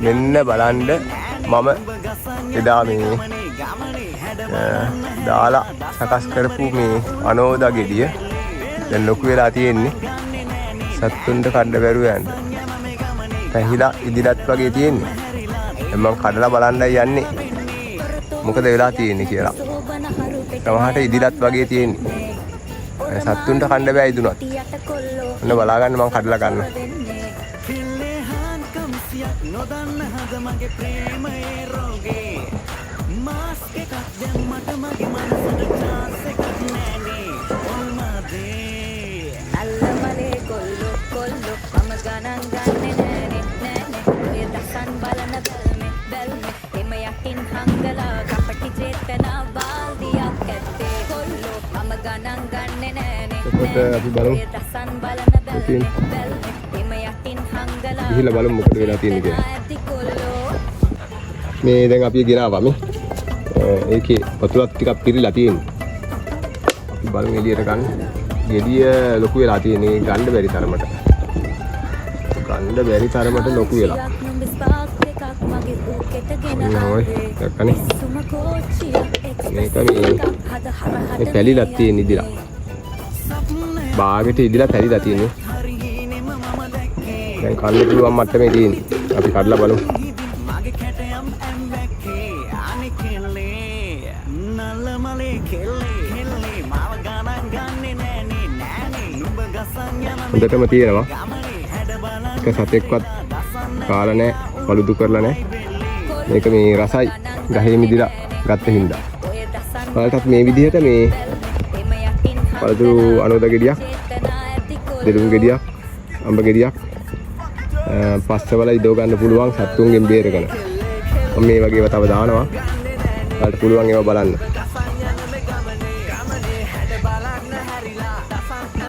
මෙන්න බලන්න, මම එදා මේ දාලා සකස් කරපු මේ අනෝදා ගෙඩිය දැන් ලොකු වෙලා තියෙන්නේ. සත්තුන්ට කඩ බැරුව යන්න. පැහිලා ඉදිලත් වගේ තියෙන්නේ. දැන් මං කඩලා බලන්නයි යන්නේ. මොකද වෙලා තියෙන්නේ කියලා. සමහරට ඉදිලත් වගේ තියෙන්නේ. සත්තුන්ට කන්න බෑ ඉදුණත්. ඔන්න බලා ගන්න, මං කඩලා ගන්න. නොදන්න හද මගේ ප්‍රේමයේ රෝගේ මාස්ක් එකක් දැම්මට මගේ මනසට චාන්ස් එකක් නෑනේ ඔල්මදේ. අල්ලමලේ කොල්ලෝ කොල්ලෝ, මම ගණන් ගන්නෙ නෑනේ නෑනේ. ඔය දසන් බලන බැල්මේ බැල්මේ එම යටින් හංගලා කපටි චේතනා බාල්දියක් ඇත්තේ. කොල්ලෝ, මම ගණන් ගන්නෙ නෑනේ. එතකොට අපි බලමු. ඔය දසන් බලන ඉතින් බැල්මේ බැල්මේ එම යටින් හංගලා ගිහිල්ලා බලමු මොකද වෙලා තියෙන්නේ කියලා. ඇති කොල්ලෝ. මේ දැන් අපි ගෙනාවා මේ. ඒකේ වතුරත් ටිකක් පිරීලා තියෙන්නේ. අපි බලමු එළියට ගන්න. ගෙඩිය ලොකු වෙලා තියෙන්නේ ගන්න බැරි තරමට. ගන්න බැරි තරමට ලොකු වෙලා. ඔන්න ඔය දැක්කනේ. මේක මේ මේ පැලිලා තියෙන ඉදිලා. බාගෙට ඉදිලා පැලිලා තියෙන්නේ. දැන් කන්න පුළුවන් මට්ටමේ තියෙන්නේ. අපි කඩලා බලමු. මගේ කැටයම් ඇම්බැක්කේ අනෙ කෙල්ලේ නල්ල මලේ කෙල්ලේ කෙල්ලේ මාව ගණන් ගන්නෙ නෑනේ නෑනේ නුඹ ගසන් යන මේ හොඳටම තියෙනවා. ගමනේ හැඩ බලන් එක සතෙක්වත් කාලා නැහැ, පළුදු කරලා නැහැ. මේක මේ රසයි ගහේ මිදිලා ගත්ත හින්දා. ඔයාලටත් මේ විදිහට මේ පළතුරු අනෝද ගෙඩියක්, දෙලුම් ගෙඩියක්, අඹ ගෙඩියක් පස්සවල ඉදව ගන්න පුළුවන් සත්තුන්ගෙන් බේරගෙන. මම මේ වගේ ඒවා තව දානවා. ඔයාලට පුළුවන් ඒවා බලන්න.